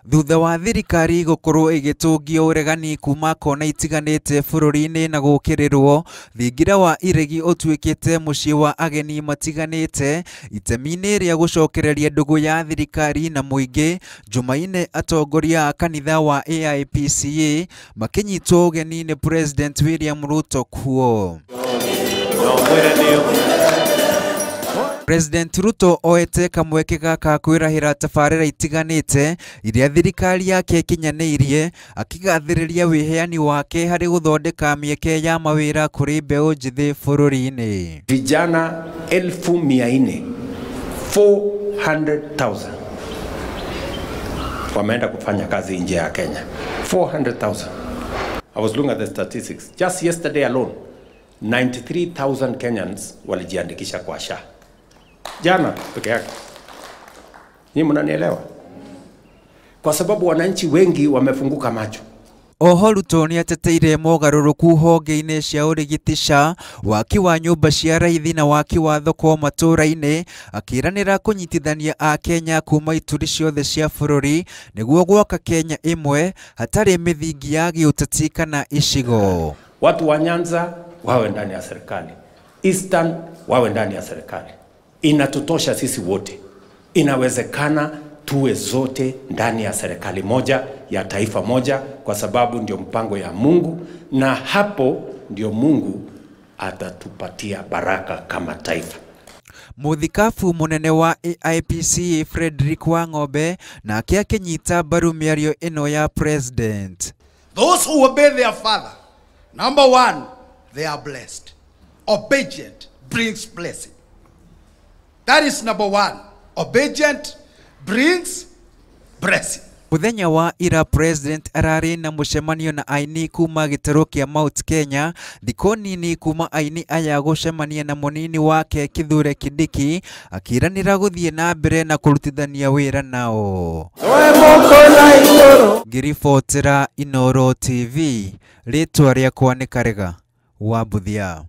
Thutha wa thirikari gũkorwo ĩgĩtũngio ũregani kuma kona itiganĩte bũrũri-inĩ na gũkĩrĩrwo, thingira wa iregi ũtuĩkĩte mũciĩ wa ageni matiganĩte itemi-inĩ rĩa gũcokereria ndũgũ ya thirikari na mũingĩ. Jumaine atongoria a kanitha wa AIPCA makĩnyitwo ũgeni nĩ President William Ruto kuo. President Ruto oete kamweke gaka kwĩrahĩra tabarĩra itiganĩte iria thirikari yake ĩkinyanĩirie, akĩgathĩrĩria wĩheani wake harĩ gũthondeka mĩeke ya mawĩra kũrĩ mbeũ njĩthĩ bũrũri-inĩ. Vijana 400,000, 400,000 wameenda kufanya kazi nje ya Kenya. 400,000. I was looking at the statistics. Just yesterday alone, 93,000 Kenyans walijiandikisha kwa SHA. Jana peke yake. Nyinyi mnanielewa? Kwa sababu wananchi wengi wamefunguka macho. Oho Ruto nĩateteire mogarũrũku honge-inĩ cia ũrigiti SHA, waki wa nyũmba cia raithi na waki wa thoko matũũra-inĩ, akĩĩranĩra kũnyitithania Akenya kuma ituri ciothe cia bũrũri nĩguo gwaka Kenya ĩmwe hatarĩ mĩthingi ya gĩũteti kana icigo. Watu wa Nyanza wawe ndani ya serikali, Eastern wawe ndani ya serikali. Inatutosha sisi wote. Inawezekana tuwe zote ndani ya serikali moja, ya taifa moja, kwa sababu ndio mpango ya Mungu, na hapo ndio Mungu atatupatia baraka kama taifa. Muthikabu munene wa AIPCA Frederick Wang'ombe nake akĩnyita mbaru mĩario ĩno ya President. Those who obey their father, number one, they are blessed. Obedient brings blessing. That is number one. Obedient brings blessing. Muthenya wa ira President ararĩ na mũcemanio na aini kuma gĩtarũ kĩa Mount Kenya, thikũ nini kuma aini aya gũcemania na mũnini wake Kithure Kindiki, akĩĩranĩra gũthiĩ na mbere na kũrutithania wĩra nao. Ngĩribotera Inooro TV, rĩtwa rĩakwa nĩ Karega wa Mbuthia.